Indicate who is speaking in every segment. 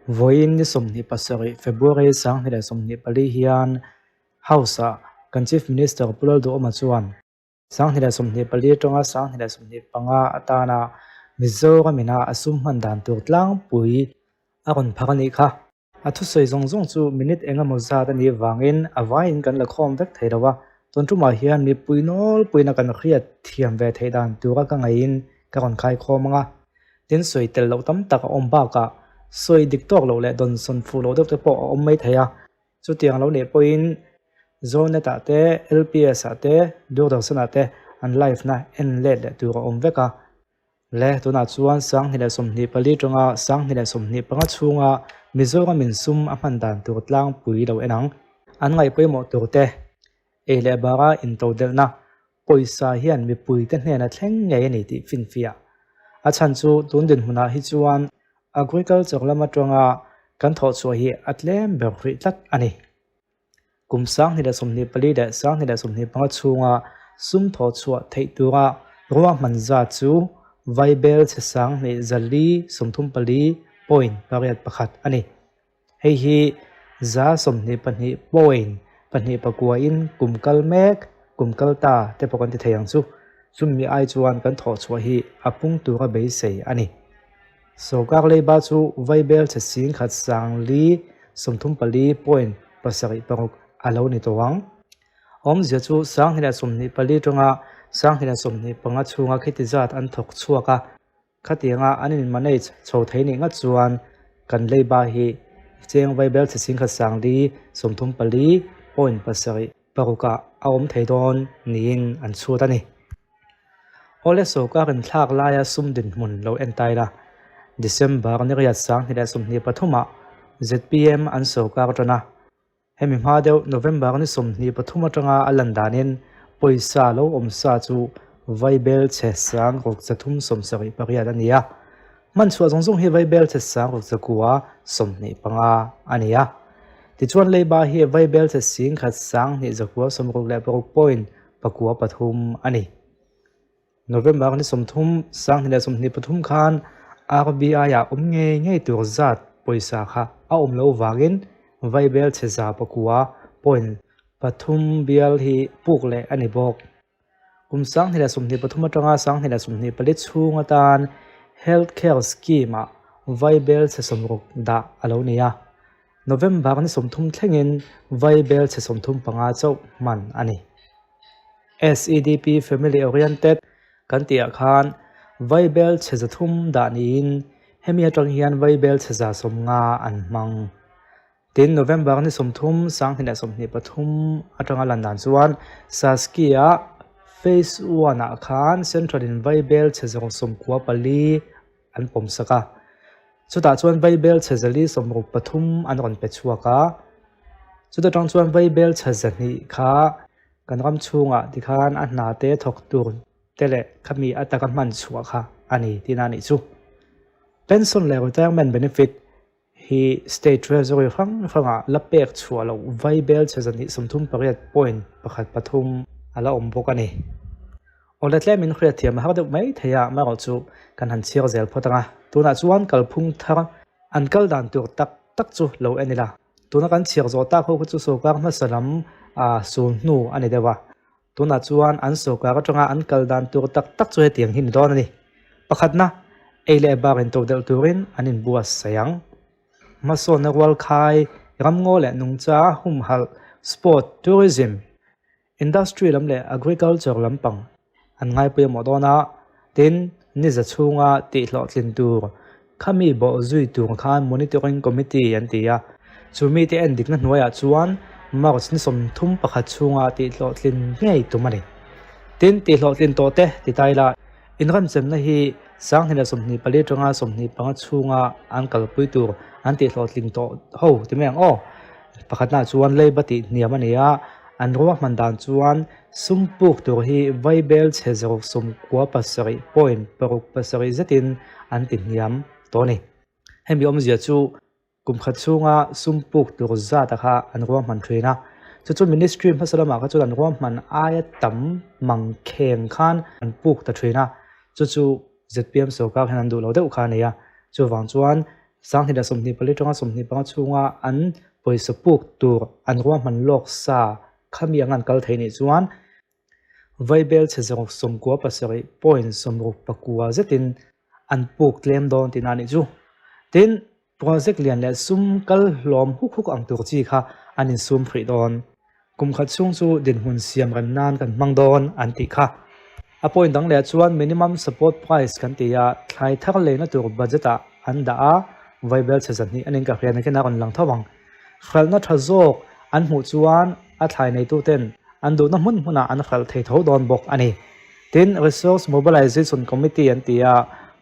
Speaker 1: Vawiin ni 27 February 2024 hian House-ah kan Chief Minister Pu Lalduhawma chuan 2024 atanga 2025 atana Mizoram ina a sum hman dan tur tlangpui a rawn phar a nih kha. A thusawi zawng zawng chu minute eng emaw zat a nih vangin a vaiin kan la khawm vek thei lo a, tun tumah hian mipui nawlpuina kan hriat thiam ve theih dan tura ka ngaihin ka rawn khai khawm ang a. Tin sawi tel loh tam tak a awm bakah sawi dik tawk loh leh dawnsawn fuh loh deuh te pawh a awm mai thei a, chutiang lo nih pawhin Zonet ah te, LPS ah te, Doordarshan ah te an live na en let leh tur a awm vek a. Le, tunah chuan 2024 tanga 2025 chhunga Mizoram in sum a hman dan tur tlangpui lo en ang. An ngaih pawimawh tur te, ei leh bara intodelhna pawisa hian mipuite hnena thleng ngei a ni tih finfiah. A chhan chu tun dinhmunah hi chuan agriculture lam atanga kan thawhchhuah hi a tlem ber hrih tlat a ni. Kum 2024 leh 2025 chhunga sum thawh chhuah theih tura ruahman zat chu Vaibel chhe 2434.81 a ni. Hei hi 22.29 in kum kal mek, kum kal ta te pawh kan ti thei ang chu. Chumi ai chuan kan thawh chhuah hi a pung tura beisei a ni. Sawrkar leiba chu Vaibel chhe 10,534.76 a lo ni tawh ang. Awmzia chu 2024 tanga 2025 chhunga khiti zat an thawk chhuak a, khatianga an in manage chho thei nih ngat chuan kan leiba hi cheng Vaibel chhe 10,534.7 parukah a awm thei dawn niin an chhut a ni. Awle sawrkar inthlak laia sum dinhmun lo en tai la, December ni riat 2023 ah zpm an sawrkar tan a, hemi hma deuh November ni 23 atanga a lan danin pawisa lo awm sa chu Vaibel chhe 6378 a ni a, hman chhuah zawng zawng hi Vaibel chhe 6925 a ni a. Tichuan leiba hi Vaibel chhe 10,166.63 a ni. November ni 30, 2023 khan RBI-ah awm ngei ngei tur zat pawisa kha a awm loh vangin Vaibel chhe 9.3 bial hi puk leh a ni bawk. Kum 2023 atanga 2024 chhung atan Health Care Scheme-ah Vaibel chhe 60 dah a lo ni a. November ni 30 thlengin Vaibel chhe 35 chauh hman a ni. SEDP Family Oriented kan tih ah khan Vaibel chhe 300 dah niin hemi atang hian Vaibel chhe 150 an hmang. Tin, November ni 30, 2023 atanga lan dan chuan Saskia Phase 1 ah khan Central in Vaibel chhe 94 an pawm sak a. Chutah chuan Vaibel chhe 463 an rawn pe chhuak a. Chuta tang chuan Vaibel chhe 200 kha kan ram chhungah tikhan a hna te thawk tur te leh khami a taka hman chhuah kha a ni tihna a nih chu. Pension leh retirement benefit hi State Treasury hrang hrangah la pek chhuah loh Vaibel chhe 238.13 a la awm bawk a ni. Awle tlemin hriatthiam a har deuh mai thei a, amaherawhchu kan han chhiar zel phawt ang a. Tunah chuan kalphung thar an kal dan tur tak tak chu lo en ila. Tuna kan chhiar zawh tak ho kha chu sawrkar hmasa lam sul hnu a ni deuh a. Tunah chuan an sawrkar atanga an kal dan tur tak tak chu hetiang hi ni dawn a ni. Pakhatna, ei leh bar in to delh turin an inbuatsaih ang. Hmasawnna rualkhai, ramngaw leh nungcha humhalh, sport, tourism, Industry lam leh agriculture lampang an ngaipawimawh dawn a, tin, ni za chhunga tihhlawhtlin tur khami bawh zui tur khan Monitoring Committee an ti a, chu mite en dikna hnuaiah chuan March ni 31 chhunga tihhlawhtlin ngei tum a ni. Tin, tihhlawhtlin tawh te ti ta ila, inremchemna hi 2024 atanga 25 chhunga an kalpui tur an tihhlawhtling tawh ho ti mai ang aw. Pakhatnaah chuan leiba tih hniam a ni a, an ruahman dan chuan sum puk tur hi Vaibel chhe zawk 97.67 zetin an ti hniam tawh a ni. Hemi awmzia chu kum khat chhunga sum puk tur zat a kha an ruahman thin a, chu chu ministry hmasa lamah kha chuan an ruahman aia tam mang kheng khan an puk ta thin a, chu chu zpm sorkar hian an duh lo deuh kha a ni a, chuvang chuan. 2024 atanga 25 chhunga an pawisa puk tur an ruahman lawk sa khami anga an kal thei nih chuan Vaibel chhe zawk 97 point 69 zetin an puk tlem dawn tihna a nih chu. Tin, project lian leh sum kal hlawm huk huk ang tur chi kha an insum hrih dawn. Kum khat chhung chu dinhmun siam rem nan kan hmang dawn an tih kha. A point dang leh chuan minimum support price kan ti a, thlai thar leina tur budget ah an dah a, Vaibel chhe 200 a ning ka hriat nakin a rawn lang tho ang. Hralhna tha zawk an hmuh chuan a thlai neituten an duhna hmun hmunah an hralh thei tho dawn bawk a ni. Tin, Resource Mobilization Committee an ti a,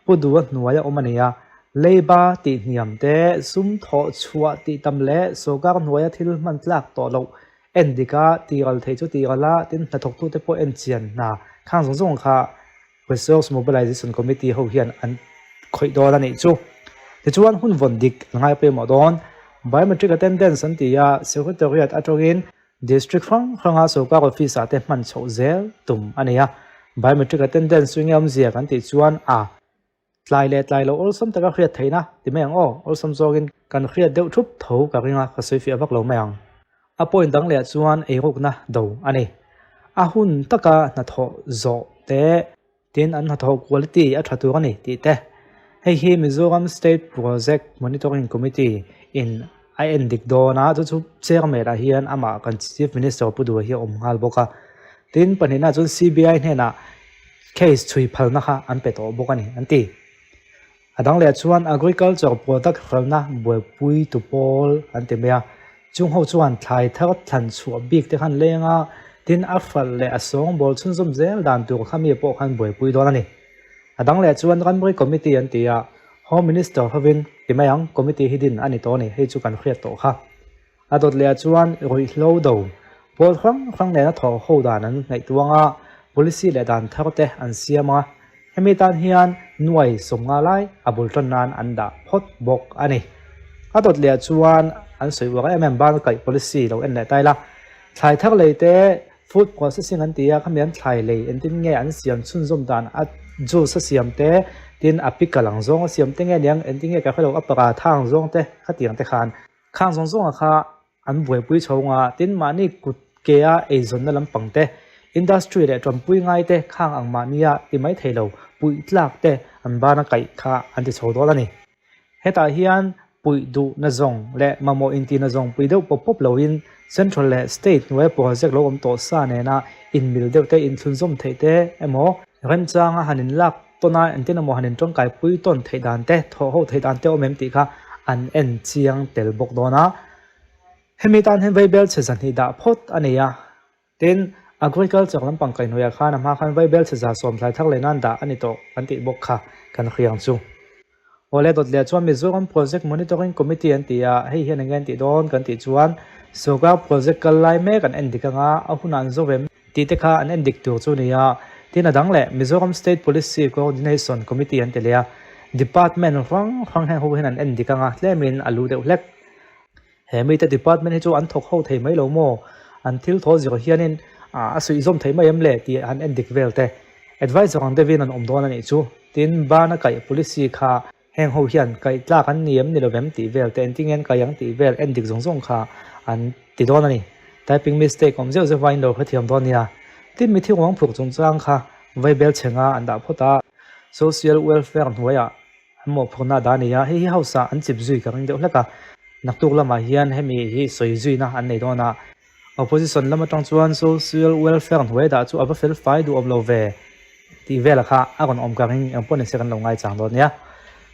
Speaker 1: Pu Dua hnuaia awm a ni a, leiba tih hniam te, sum thawh chhuah tih tam leh sawrkar hnuaia thil hman tlak tawh loh en dika tiral thei chu tiral a, tin hnathawktute pawh en chian hna khang zawng zawng kha Resource Mobilization Committee ho hian an khawih dawn a nih chu. Tichuan hun vawn dik an ngai pawimawh dawn. Biometric attendance an ti a, Secretariat atangin District hrang hranga sorkar office ah te hman chhoh zel tum a ni a. Biometric attendance chu enge awmzia kan tih chuan a tlai leh tlai lo awlsam taka hriat theihna ti mai ang aw, awlsam zawkin kan hriat deuh thup tho ka ring a, ka sawi fiah vak lo mai ang. A point dang leh chuan eirukna do a ni. A hun taka hnathawh zawh te tin an hnathawh quality a tha tur a ni tih te. Hei hi Mizoram State Project Monitoring Committee in a en dik dawn a, chu chu chairman ah hian amah kan Chief Minister Pu Duha hi a awm nghal bawk a. Tin pahnihna chuan CBI hnenah case chhui phalna kha an pe tawh bawk a ni an ti. A dang leh chuan Agriculture product hralhna buaipui tu pawl an ti mai a, chung ho chuan thlai thar thlan chhuah bik te khan leng a, tin a hralh leh a sawngbawl chhunzawm zel dan tur kha mi pawh khan buaipui dawn a ni. A dang leh chuan Ramri Committee an ti a, Home Minister hovin ti mai ang, Committee hi din a ni tawh a ni, hei chu kan hriat tawh kha. A dawt leh ah chuan ruihhlo do pawl hrang hrang nena thawh ho dan an ngaihtuang a, policy leh dan thar te an siam a, hemi tan hian nuai 50 lai a bul tan nan an dah phawt bawk a ni. A dawt leh ah chuan an sawi uar em em ban kaih policy lo en leh tai la, thlai thar lei te food processing an ti a, khami an thlai lei engtin nge an siam chhunzawm dan a juice a siam te tin a pickle ang zawng a siam te nge niang engtin nge ka hrelo a paratha ang zawng te khatiang te khan Khang zawng zawnga kha an buaipui chho nga, tin mahni kut kea eizawnna lampang te, industry leh tanpui ngai te khang ang mahnia ti mai thei lo puih tlak te an bana kaih kha an ti chho dawn a ni. Hetah hian puih duh na zawng leh mamawh inti na zawng pui deuh pawp pawp loin central leh state hnuaia project lo awm tawh sa nena inmil deuh te inthlunzawm theih te emaw remchanga han inlak tawn a, engtin emaw han intawngkai pui tawn theih dan te, thawh ho theih dan te awm em tih kha an en chiang tel bawk dawn a. Hemi tan hian Vaibel chhe 200 dah phawt a nei a, tin Agriculture lampang kaihhnawihah khan a hma khan Vaibel chhe 110 thlai thar leh nan dah a ni tawh kan tih bawk kha kan hriang chu. Awle dawt leh chuan Mizoram Project Monitoring Committee an ti a, hei hian enge an tih dawn kan tih chuan sorkar project kal lai mek an en dik anga a hunah an zo em tih te kha an en dik tur chu a ni a. Tin a dang leh Mizoram State Policy Coordination Committee an ti leh a, department hrang hrang heng ho hian an en dik anga tlemin a lu deuh hlek. He mite department hi chu an thawk ho thei mai lo maw? An thil thaw zir hianin a suih zawm thei mai em le tih an en dik vel te. Advisor ang deuhin an awm dawn a nih chu. Tin, bana kaih policy kha heng ho hian kaih tlak an ni em ni lovem tih vel te, engtin nge kaih ang tih vel en dik zawng zawng kha an ti dawn a ni. Typing mistake awm zeuh zeuh vangin lo hrethiam dawn nia. Tin, mithi ruang phurh chungchang kha vaibel chhenga an dah phawt a. Social welfare hnuaiah An mawhphurhna dah a ni a, hei hi house ah an chip zui ka ring deuh hlek a, naktuk lamah hian hemi hi sawi zuina an nei dawn a, opposition lam atang chuan social welfare hnuai dah chu a va fel fai duh awm lo ve tih velah kha a rawn awm ka ring eng pawh nise kan lo ngaichang dawn nia.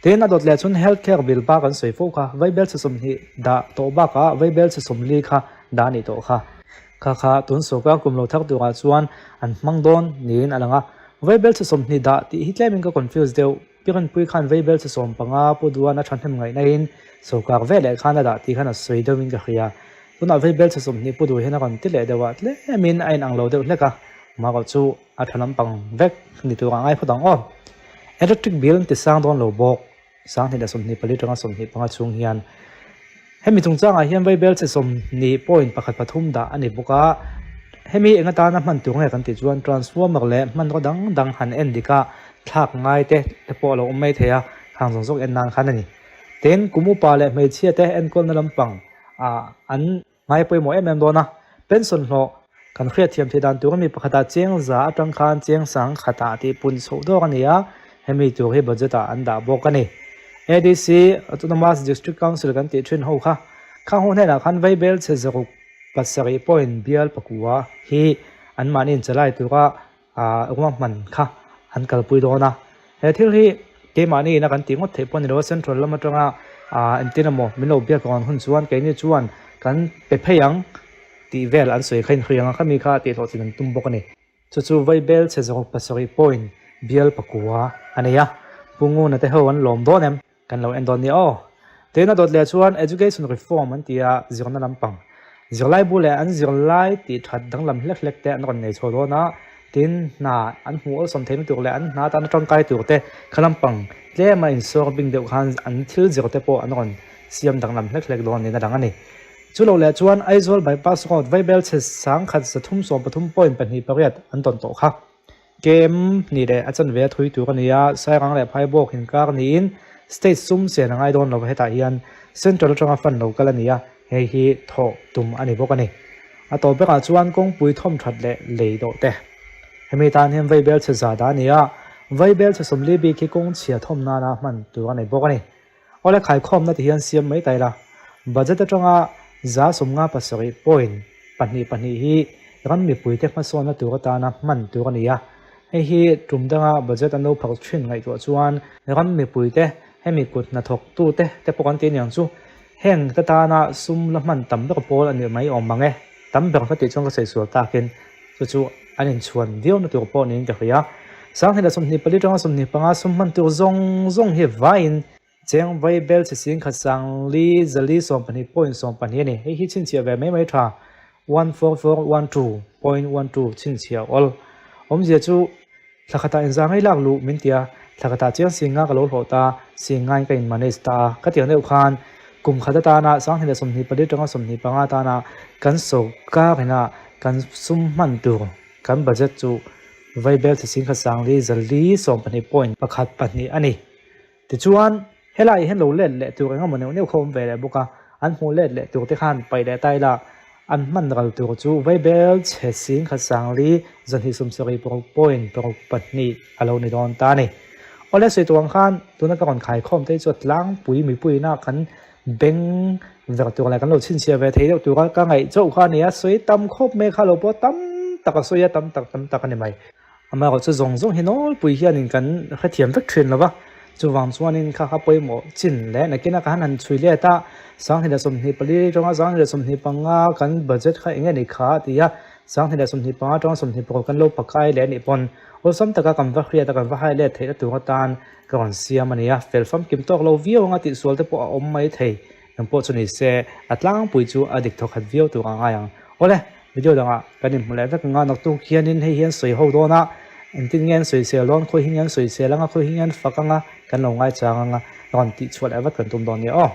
Speaker 1: Tin, a dawt leh chuan health care bill bak an sawi fo kha, vaibel chhe 20 dah tawh bakah vaibel chhe 40 kha dah a nih tawh kha. Kha kha tun sawrkar kum lo thar turah chuan an hmang dawn niin a lang a, vaibel chhe 20 dah tih hi tlemin ka confuse deuh. Piranpui khan Vaibel chhe 15 pu duan a thahnem ngaihna-in sawrkar ve leh khan a dah tih khan a sawi deuhin ka hria. Tunah Vaibel chhe 20 pu duh hian a rawn ti leh deuh a, tlemin a inang lo deuh hlek a, marawh chu a tha lampang vek ni tur a ngai phawt ang aw. Electric bill an ti sang dawn lo bawk, 2024 atanga 25 chhung hian. Hemi chungchangah hian Vaibel chhe 20 point pakhat pathum dah a ni bawk a, hemi eng atana hman tur nge kan tih chuan transformer leh hmanraw dang dang han en dik a, thlak ngai te te pawh a lo awm mai thei a, khang zawng zawng en nan khan a ni. Tin, kum upa leh hmeichhia te enkawlna lampang ah an ngai pawimawh em em dawn a. Pension hlawh kan hriatthiam theih dan tur ami pakhatah cheng za atang khan cheng sang khatah tih pun chhoh dawk a ni a, hemi tur hi budget ah an dah bawk a ni. ADC, Autonomous District Council kan tih thin ho kha, khang ho hnenah khan Vaibel chhe zaruk pasarih point bial pakua hi anmahni inchalai tura ruahman kha an kalpui dawn a. He thil hi keimahni ina kan tih ngawt theih pawh a ni lo a, central lam atanga entir emaw min lo biak rawn hun chuan keini chuan kan pe phei ang tih vel an sawi kha inhria ang a, khami kha tihhlawhtlin an tum bawk a ni. Chu chu Vaibel chhe zawk pasarih point bial pakua a nei a, Pu Nguna te ho an lawm dawn em? Kan lo en dawn nia aw. Tin a dawt leh chuan Education Reform an ti a, zirna lampang. Zirlai bu leh an zirlai tih that danglam hlek hlek te an rawn nei chho dawn a, tin hna an hmuh awlsawm theihna tur leh an hna atana tangkai tur te kha lampang tlema insawr bing deuh khan an thil zir te pawh an rawn siam danglam hlek hlek dawn niin a lang a ni. Chu lo leh chuan Aizawl Bypass Road Vaibelchhe 1333.28 an tawn tawh kha. Kem nih leh a chanve a thui tur a ni a, Sairang leh Phaibawk inkar niin state sum sen a ngai dawn lo va, hetah hian central atanga fund lo kal a ni a, hei hi thawh tum a ni bawk a ni. A tawp berah chuan kawngpui thawm that leh lei dawh te. Hemi tan hian Vaibel chhe za dah a ni a, Vaibel chhe 40 bik hi kawng chhia thawm nana hman tur a nei bawk a ni. Awle khaikhawmna ti hian siam mai ta ila, budget atanga 57 point pahnih pahnih hi ram mipuite hmasawnna tur atana hman tur a ni a. Hei hi tum danga budget an lo phak thin ngaihtuah chuan ram mipuite hemi kut hnathawktute te pawh kan ti aniang chu heng te tana sum la hman tam ber pawl a nih mai awm mang e. Tam ber ka tih chuan ka sawi sual takin chu chu an inchhuan viauna tur pawh niin ka hria. 2024 atanga 25 sum hman tur zawng zawng hi vaiin cheng vai bel chhe sing khat sang li zali 12 point 12 a ni. Hei hi chhinchhiah ve mai mai tha 14412.12 chhinchhiah awl. Awmzia chu thla khatah inzah ngei lak luh min ti a, thla khatah chiang sing nga ka lo hlawh ta, sing ngain ka in manage ta a. Ka tiang deuh khan kum khat atana 2024 atanga 25 atana kan sawrkar ina kan sum hman tur kan budget chu Vaibel chhe sing khat sang li zali 12 point pakhat pahnih a ni. Tichuan, helaiah hian lo let leh tur engemaw neuh neuh kha awm ve leh bawk a, an hmuh let leh tur te khan paih leh ta ila, an hman ral tur chu Vaibel chhe sing khat sang li 270 paruk point paruk pahnih a lo ni dawn ta a ni. Awle sawi tur ang khan tuna ka rawn khaikhawm te hi chu a tlangpui mipuiina kan beng ver tur leh kan lo chhinchhiah ve thei deuh tura ka ngaih chauh kha a ni a, sawi tam khawp mai kha lo pawh tam tak a sawi a, tam tak tam tak a ni mai. Amaherawh chu zawng zawng hi nawlpui hianin kan hrethiam vek thin lo va, chuvang chuanin kha kha pawimawh chin leh nakinah ka han han chhui let a, 2024 atanga 2025 kan budget kha eng nge ni kha a ti a, 2025 atanga 26 kan lo pakai leh anih pawn awlsam taka kan va hriat a kan va hai let theihna tur atan ka rawn siam a ni a, fel famkim tawk lo viau anga tihsual te pawh a awm mai thei. Engpawh chu ni se, a tlangpui chu a dik thawkhat viau tur a ngai ang. Awle, video dangah kan inhmu leh vek anga naktuk hianin hei hian sawi ho dawn a, engtin nge an sawisel dawn, khawi hi nge an sawisel anga, khawi hi nge an fak anga, kan lo ngaichang anga, rawn tihchhuah leh vat kan tum dawn nia aw.